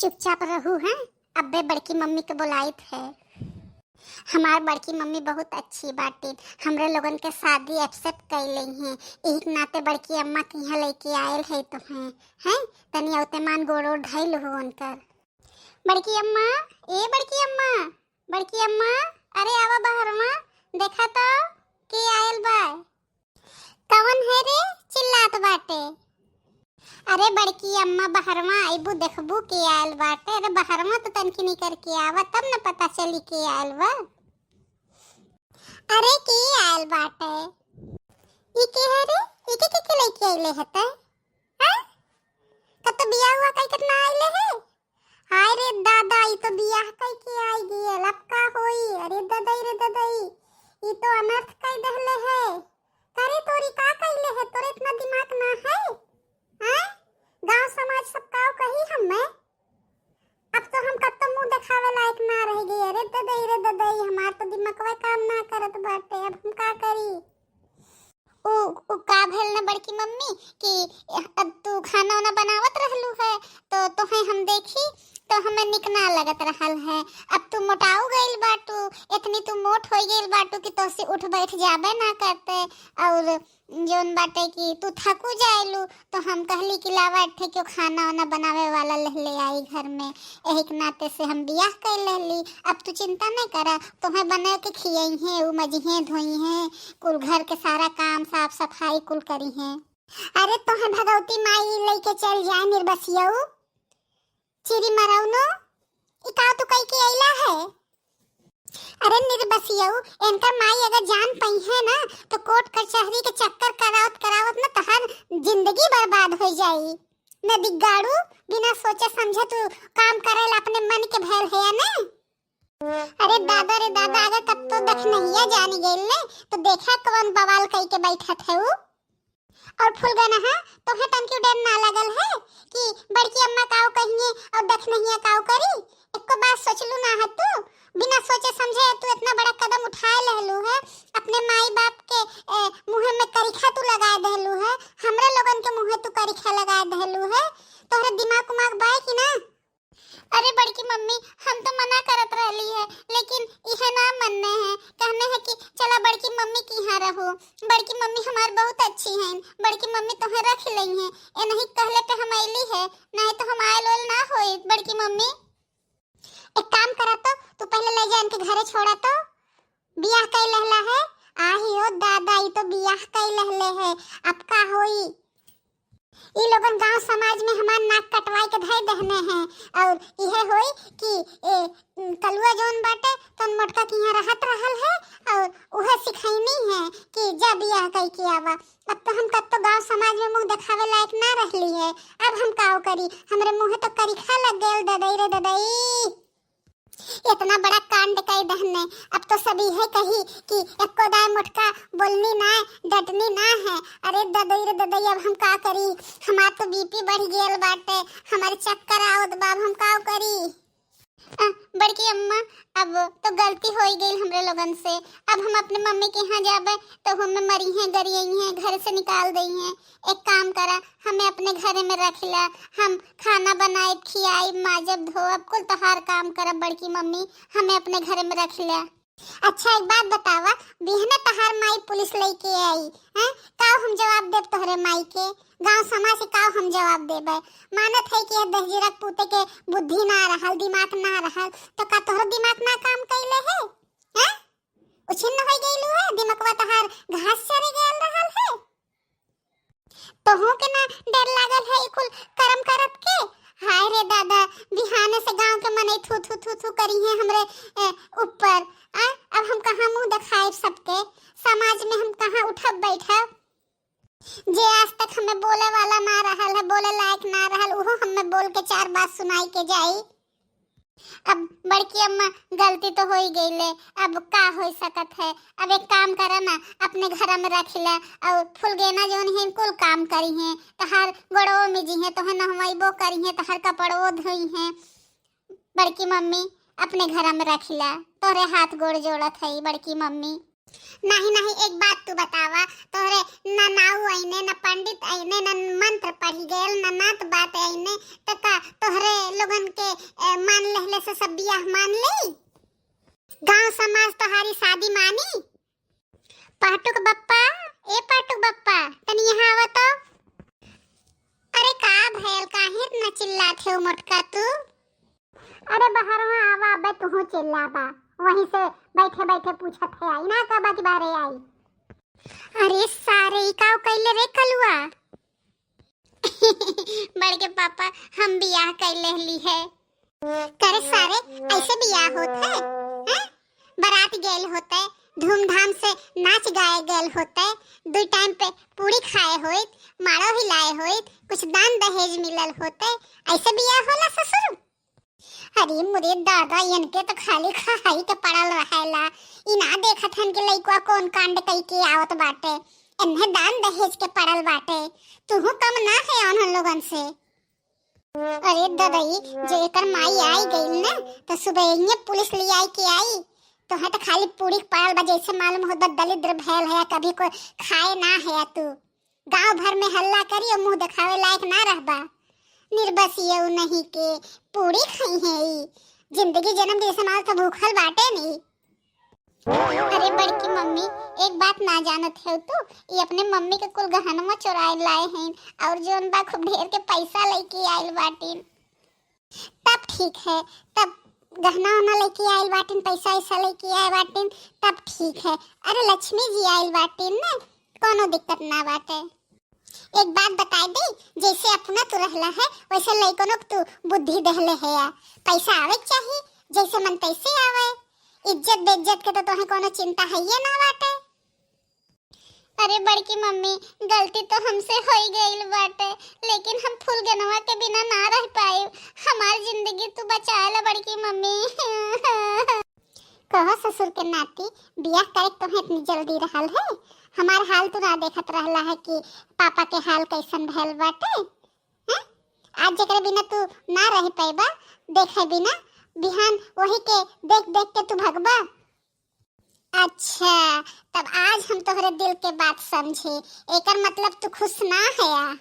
चुपचाप रहू हैं, अब्बे बड़की मम्मी के बोलाइत है। हमार बड़की मम्मी बहुत अच्छी बाटी, हमरे लोगन के शादी एक्सेप्ट कर ली हैं। एक नाते बड़की अम्मा के यहाँ लेके आयल है तुम्हें हैं, तनी औते मान गोड़ ओड़ धइल हो उनकर। बड़की अम्मा, ए बड़की अम्मा, बड़की अम्मा, अरे आवा बाहर, देखा तो के आयल बा। कवन है रे चिल्लात बाटे? अरे बड़की अम्मा, बहरवा आइबू, देखबू के आयल बाटे। अरे बहरवा तो तनकी निकर के आवा, तब न पता चली के आयल बा। अरे के आयल बाटे? ई के है रे? ई के के लेके आइले हते हैं? कब तो बियाह हुआ कई कितना आइले है? हाय रे दादा, ई तो बियाह कई के आई गई, अब का होई? अरे दादाई रे दादाई, ई तो अनर्थ कई दहले है। करे तोरी का कइले है? तोरे इतना दिमाग ना है? हैं, गांव समाज सब काव कही हमें? अब तो हम कब तो मुंह दिखावे लायक ना रह गई। अरे ददई रे ददई, हमार तो दिमागवा काम ना करत बाटे, अब हम का करी? उ उ का भेल न बड़की मम्मी कि अब तू खाना वाना बनावत रहलू है, तो तोहे हम देखी तो हमें निक ना लगत रहल है। अब तू मोटाऊ गइल बाटू, इतनी तू मोट हो गइल बाटू कि तोसे उठ बैठ जाबे ना करते, और जोन बाटे कि तू थकू जाइलू, तो हम कहली कि लावा ठे क्यों खाना वाना बनावे वाला ले ले आई घर में। एही के नाते से हम बियाह कर लेली। अब तू चिंता नहीं करा, तुम्हें बना के खियाई है, उ मजिहे धोई है, कुल घर के सारा काम साफ सफाई कुल करी है। अरे तोहे भगवती माई लेके चल जाए निर्बसियऊ चिरी मरौनो, ई का तू कई के आइला है? अरे निर्बसियऊ, इनकर माई अगर जान पई है ना, तो कोर्ट कचहरी के चक्कर करावत करावत ना तहर जिंदगी बर्बाद हो जाई। न दिगाड़ू, बिना सोचे समझे तू काम करेला, अपने मन के भैल है ना? अरे दादा रे दादा, अगर तब तो दखनहिया जानी गेल ने तो देखा कौन बवाल कई के बैठत है उ। और फुलगना है, तोहे तनकी डर ना लगल है कि बड़की अम्मा काव कहिए और दखनहिया काव करी? एको बात सोचलू ना है तू? बिना सोचे समझे तू इतना बड़ा कदम उठाए लहलू है, अपने माई बाप के मुंह में करिखा तू लगा दहलू है, हमरे लोगन के मुंह तू करिखा लगा दहलू है। तोहरे दिमाग उमाग बाय कि ना? अरे बड़की मम्मी, हम तो मना करत रहली है, लेकिन इहे ना मनने है। कहने है कि चला बड़की मम्मी की यहाँ रहो, बड़की मम्मी हमार बहुत अच्छी हैं, बड़की मम्मी तोहे रख लई हैं। ए नहीं कहले पे हम आइली है, नहीं तो हम आयल ओल ना होई। बड़की मम्मी, एक काम करा तो, तू पहले ले जा इनके घरे छोड़ा तो। बियाह कई लहला है? आही हो दादा, ई तो बियाह कई लहले है, अब का होई? ई लोगन गांव समाज में हमार नाक कटवाई के धई दहने हैं, और इहे होई कि ए कलुआ जोन बाटे तन मोटका के यहाँ रहत रहल है और उहे सिखैनी है कि जा बियाह कई के आवा। अब तो हम कब तो गांव समाज में मुंह दिखावे लायक ना रहली है। अब हम काव करी? हमरे मुंह तो करिखा लग गेल। ददई रे ददई, इतना बड़ा कांड कई दहने। अब तो सभी है कही कि एको दाय मोटका बोलनी ना, डटनी ना है। अरे ददई रे ददई, अब हम का करी? हमार तो बीपी बढ़ गेल बाटे, हमारे चक्कर आवत बाब, हम का करी? बड़की अम्मा, अब तो गलती हो ही गई हमरे लोगन से। अब हम अपने मम्मी के यहाँ जाबे तो हमें मरी हैं, गरियई हैं, घर से निकाल दई हैं। एक काम करा, हमें अपने घरे में रख ला, हम खाना बनाए, खियाई, माजब धोब, कुल तहार काम करब। बड़की मम्मी, हमें अपने घरे में रख ला। अच्छा एक बात बतावा, बिहने तहार माई पुलिस लेके आई हैं, काव हम जवाब देब तोहरे माई के? गांव समाज से काव हम जवाब देबे? मानत है कि दहजीरा पूते के बुद्धि ना रहल, दिमाग ना रहल, तो का तोहर दिमाग ना काम कैले है? हैं, उछिन्न हो गइलू है? दिमागवा तहार घास चरे गेल रहल है? तोहू के ना डर लागल है कुल करम करत के? हाय रे दादा, बिहाने से गांव के मने थू थू थू थू करी है हमरे ऊपर। आ अब हम कहाँ मुंह दिखाए सबके? समाज में हम कहाँ उठब बैठब? जे आज तक हमें बोले वाला ना रहल है, बोले लायक ना रहल, उहो हमें बोल के चार बात सुनाई के जाई। अब बड़की अम्मा, गलती तो हो ही गई ले, अब का हो सकत है? अब एक काम करा ना, अपने घर में रख ला और फुलगेना जोन है कुल काम करी है, तहार गोड़ो में जी है, तोहे नहवाइबो करी है, तहार कपड़ो धोई है। बड़की मम्मी, अपने घर में रख ला, तोरे हाथ गोड़ जोड़त है बड़की मम्मी। नहीं नहीं, एक बात तू बतावा, तोहरे ना नाऊ आईने, ना पंडित आईने, ना मंत्र पढ़ी गयल, ना नात बात आईने, त का तोहरे लोगन के मान लेहले से सब बियाह मान ले? गांव समाज तोहारी शादी मानी? पाटुक बप्पा, ए पाटुक बप्पा, तनी यहाँ आवा तो। अरे का भयल, काहे इतना चिल्लात है मोटका तू? अरे बाहरवा आवा बे, तुहू चिल्लाबा, वहीं से बैठे बैठे पूछत है आई ना का बाकी बारे आई। अरे सारे ई काव कैले रे कलुआ? बड़के पापा, हम बियाह कैले ली है। करे सारे, ऐसे बियाह होत है, हैं? बारात गेल होते, धूमधाम से नाच गाए गेल होते, दो टाइम पे पूरी खाए होइत, माड़ो हिलाए होइत, कुछ दान दहेज मिलल होते, ऐसे बियाह होला ससुर? अरे मुरे दादा, इनके तो खाली खाई के पड़ल रहेला, इ ना देखत हन कि लइकवा कौन कांड कई के आवत बाटे, इन्हें दान दहेज के पड़ल बाटे, तुहू कम ना है उन लोगन से। अरे दादाई, जो एकर माई आई गई ना तो सुबह ही पुलिस ले आई के आई, तो है तो खाली पूरी पड़ल बा, जैसे मालूम होत बा दलिद्र भैल है, कभी कोई खाए ना है तू, गांव भर में हल्ला करी और मुंह दिखावे लायक ना रहबा। निर्बसिए नहीं के पूरी खाई है ई, जिंदगी जन्म जैसे माल तो भूखल बाटे नहीं। अरे बड़की मम्मी, एक बात ना जानत है तू, ये अपने मम्मी के कुल गहनवा चुराए लाए हैं और जोन बा खूब ढेर के पैसा लेके आइल बाटिन। तब ठीक है, तब गहना उहना लेके आइल बाटिन, पैसा ऐसा लेके आए बाटिन, तब ठीक है। अरे लक्ष्मी जी आइल बाटिन ना, कोनो दिक्कत ना बाटे। एक बात बताई दे, जैसे अपना तू रहला है वैसे लइकनों के तू बुद्धि देहले है या। पैसा आवे के चाहिए, जैसे मन तैसे आवे, इज्जत बेइज्जत के तो तोहे कोनो चिंता है ये ना बाटे। अरे बड़की मम्मी, गलती तो हमसे हो ही गईल बाटे, लेकिन हम फूल गनवा के बिना ना रह पाए, हमार जिंदगी तू बचा ला बड़की मम्मी। कहो ससुर के नाती, बियाह करे तोहे इतनी जल्दी रहल है? हमार हाल तो ना देखत रहला है कि पापा के हाल कैसन भइल बाटे, हैं? आज जेकरे बिना तू ना रह पैबा, देखे बिना, बिहान वही के देख देख के तू भगबा। अच्छा, तब आज हम तोहरे दिल के बात समझे, एकर मतलब तू खुश ना है।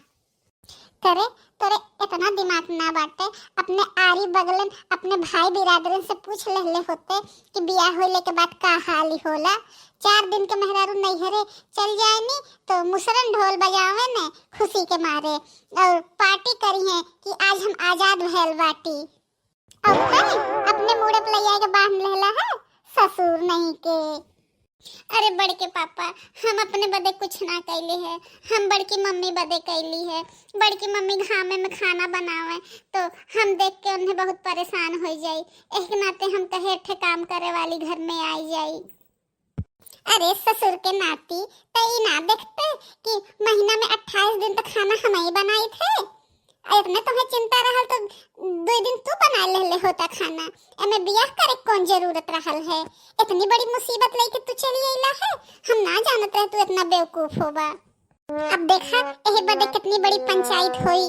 करे तोरे इतना दिमाग ना बाटे, अपने आरी बगलन अपने भाई बिरादरन से पूछ लेले होते कि बियाह होले के बाद का हाल होला। 4 दिन के मेहरारू नैहरे चल जाए नी तो मुसरन ढोल बजावे ने खुशी के मारे और पार्टी करी है कि आज हम आजाद भइल बाटी। और फिर अपने मुड़े पे लैया के बांध लेला है ससुर नहीं के। अरे बड़के पापा, हम अपने बदे कुछ ना कैली है, हम बड़की मम्मी बदे कैली है। बड़की मम्मी घामे में खाना बनावे तो हम देख के उन्हें बहुत परेशान हो जाई, एक नाते हम कहे ठे काम करे वाली घर में आई जाई। अरे ससुर के नाती, तई ना देखते कि महीना में 28 दिन तो खाना हम ही बनाई थे, और इतने तुम्हें चिंता रहल तो 2 दिन तू बना ले होता खाना, एमे बियाह करे कौन जरूरत रहल है? इतनी बड़ी मुसीबत लेके तू चली आइला है, हम ना जानत रहे तू इतना बेवकूफ होबा। अब देखा एही बदे कितनी बड़ी पंचायत होई।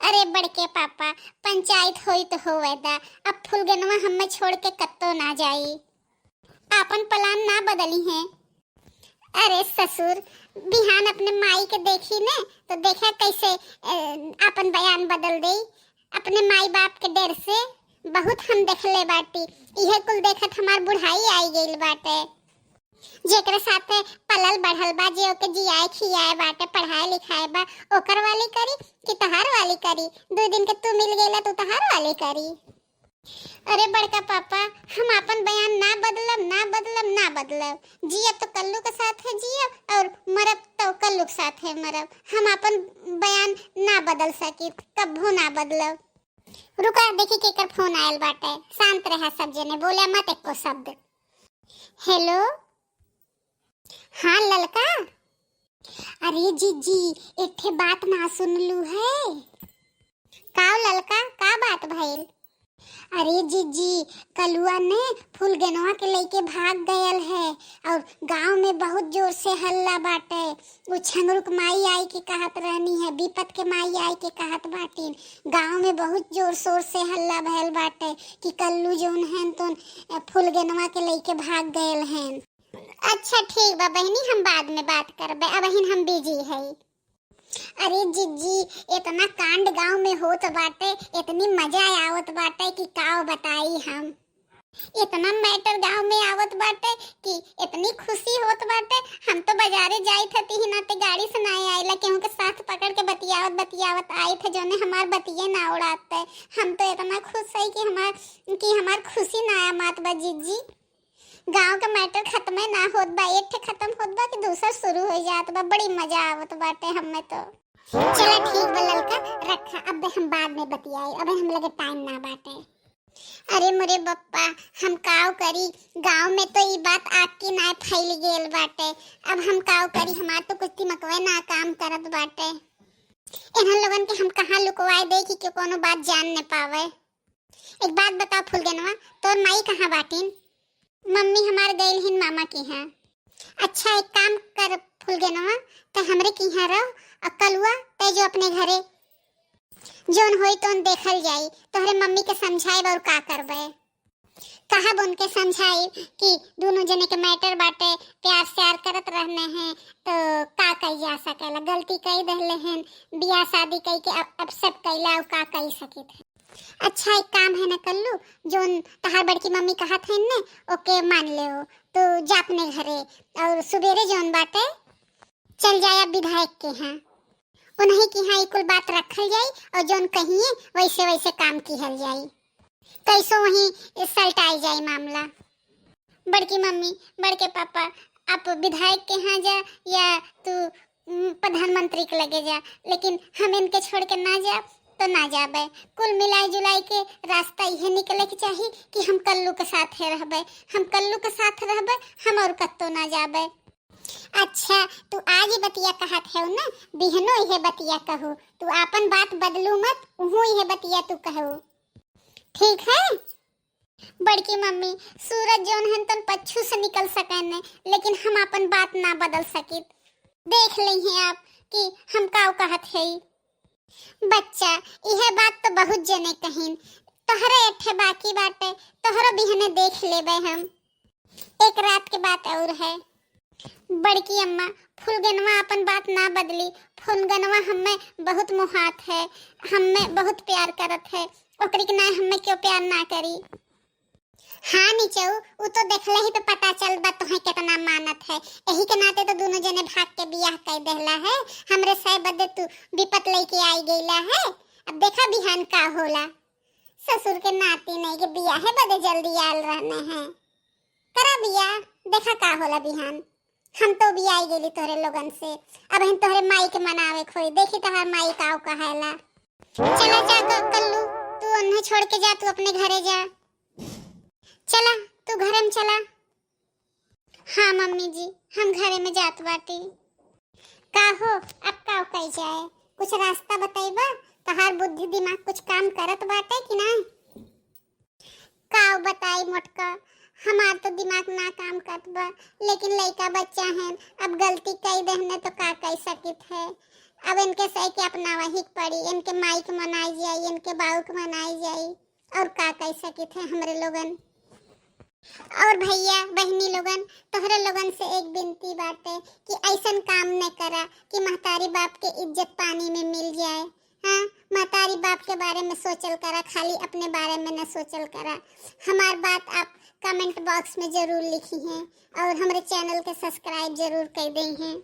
अरे बड़के पापा, पंचायत होई तो होवे दा, अब फुलगनवा हमें छोड़ के कत्तो ना जाई, आपन प्लान ना बदली है। अरे ससुर, बिहान अपने माई के देखी ने तो देखा कैसे अपन बयान बदल दे, अपने माई बाप के डर से बहुत हम देखले बाटी, इहे कुल देखत हमार बुढ़ाई आई गईल बाटे। जेकरे साथे पलल बढ़ल बा, जे ओके जियाए खियाए बाटे, पढ़ाए लिखाए बा, ओकर वाली करी कि तहार वाली करी? 2 दिन के तू मिल गईला तो तहार वाली करी। अरे बड़का पापा, हम अपन बयान ना बदलब, ना बदलब, ना बदलब। जियब तो कल्लू के साथ है जियब, और मरब तो कल्लू के साथ है मरब। हम अपन बयान ना बदल सकी, कब्बो ना बदलब। रुका, देखी केकर फोन आयल बाटे, शांत रहा सब जने, बोले मत एको शब्द। हेलो, हाँ ललका। अरे जीजी, एक ठे बात ना सुन लू है। का ललका, का बात भइल? अरे जीजी, कलुआ ने फूल गेनवा के लेके भाग गयल है और गांव में बहुत जोर से हल्ला बाटे। उ छंगरुक माई आई के कहत रहनी है, विपत के माई आई के कहत बाटीन। गांव में बहुत जोर शोर से हल्ला भयल बाटे कि कल्लू जोन हैं तो फूल गेनवा के लेके भाग गयल हैं। अच्छा ठीक बा बहनी, हम बाद में बात करबे, अब हम बिजी है। अरे जिज्जी, इतना कांड गांव में होत बाटे, इतनी मजा आवत बाटे कि का बताई हम। इतना मैटर गांव में आवत बाटे कि इतनी खुशी होत बाटे। हम तो बाजारे जाई थती ही ना ते गाड़ी से ना आइला, केहू के साथ पकड़ के बतियावत बतियावत आई थे, जोने हमार बतिये ना उड़ाते। हम तो इतना खुश है कि हमार खुशी ना आया मात बा जिज्जी। गांव का मैटर खत्म ना होत बा, एक ठे खत्म होत बा कि दूसर शुरू हो जात बा। बड़ी मजा आवत बाटे हमें तो। चला ठीक बा ललका, रखा, अब हम बाद में बतियाई, अब हम लगे टाइम ना बाटे। अरे मोरे बप्पा, हम काव करी, गांव में तो ई बात आग की ना फैल गेल बाटे। अब हम काव करी, हमार तो कुछ दिमकवे ना काम करत बाटे। इन्हन लोगन के हम कहाँ लुकवाए दे कि क्यों कोनो बात जान न पावे। एक बात बताओ फुलगनवा, तोर माई कहाँ बाटिन? मम्मी हमार गइल हिन मामा के यहाँ। अच्छा एक काम कर फुलगनवा, ते हमरे के यहाँ रह, और कलुआ ते जो अपने घरे, जोन होई तोन देखल जाई। तोहरे मम्मी के समझाइब और का करबे, कहा बोन के समझाई कि दोनों जने के मैटर बाटे, प्यार स्यार करत रहने हैं, तो का कही जा सकेला। गलती कही दहले हैं, बियाह शादी कही के अब सब कैला और का कही सकित है। अच्छा एक काम है ना कल्लू, जोन तहार बड़की मम्मी कहा थे ने ओके मान ले हो, तो जा अपने घरे और सुबेरे जोन बाटे चल जाया विधायक के यहाँ, उन्हीं के यहाँ कुल बात रखल जाई और जोन कहिए वैसे वैसे काम किहल जाई, कैसो वहीं सलटाई जाई मामला। बड़की मम्मी बड़के पापा, आप विधायक के यहाँ जा या तू प्रधानमंत्री के लगे जा, लेकिन हम इनके छोड़ के ना जा तो ना जाबे। कुल मिलाई जुलाई के रास्ता यह निकले के चाही कि हम कल्लू के साथ है रहबे, हम कल्लू के साथ रहबे, हम और कत्तो ना जाबे। अच्छा तू आज ही बतिया कहत है ना, बिहनो यह बतिया कहू, तू आपन बात बदलू मत, उहू यह बतिया तू कहू, ठीक है? बड़की मम्मी, सूरज जोन हन तन पच्छू से निकल सके ने, लेकिन हम अपन बात ना बदल सकित। देख ली हैं आप कि हम काव कहत है। बच्चा यह बात तो बहुत जने कहिन, तोहरे एठे बाकी बाटे, तोहरो बिहने देख लेबे हम। एक रात के बात और है। बड़की अम्मा, फुलगनवा अपन बात ना बदली, फुलगनवा हमें बहुत मुहात है, हमें बहुत प्यार करत है, ओकरी के ना हमें क्यों प्यार ना करी। हाँ नीचऊ, उ तो देखले ही पे पता चल बा तोहे कितना मानत है, यही के नाते तो दोनों जने भाग के बियाह कर देहला है। हमरे सह बदे तू विपत लेके आई गईला है, अब देखा बिहान का होला। ससुर के नाती नहीं के बियाह बदे जल्दी आल रहने हैं, करा बियाह, देखा का होला बिहान। हम तो भी आई गेली तोहरे लोगन से, अब हम तोहरे माई के मनावे खोई, देखी तोहर माई काव कहेला। चला जा कल्लू, तू उन्हें छोड़ के जा, तू अपने घरे जा, चला तू घरे में चला। हाँ मम्मी जी, हम घरे में जात बाटी। का हो अब का कही जाए, कुछ रास्ता बताइबा? तहार बुद्धि दिमाग कुछ काम करत बाटे कि ना? का बताई मोटका, हमार तो दिमाग ना काम करत बा, लेकिन लइका बच्चा हैं, अब गलती कई देहने तो का कह सकित है। अब इनके सही के अपना वही पड़ी, इनके माई के मनाई जाई, इनके बाऊ के मनाई जाई, और का कह सकित है हमरे लोगन। और भैया बहनी लोगन, तोहरे लोगन से एक विनती बाटे कि ऐसन काम न करा कि महतारी बाप के इज्जत पानी में मिल जाए। हाँ, महतारी बाप के बारे में सोचल करा, खाली अपने बारे में न सोचल करा। हमार बात आप कमेंट बॉक्स में ज़रूर लिखी हैं और हमारे चैनल के सब्सक्राइब ज़रूर कर दें हैं।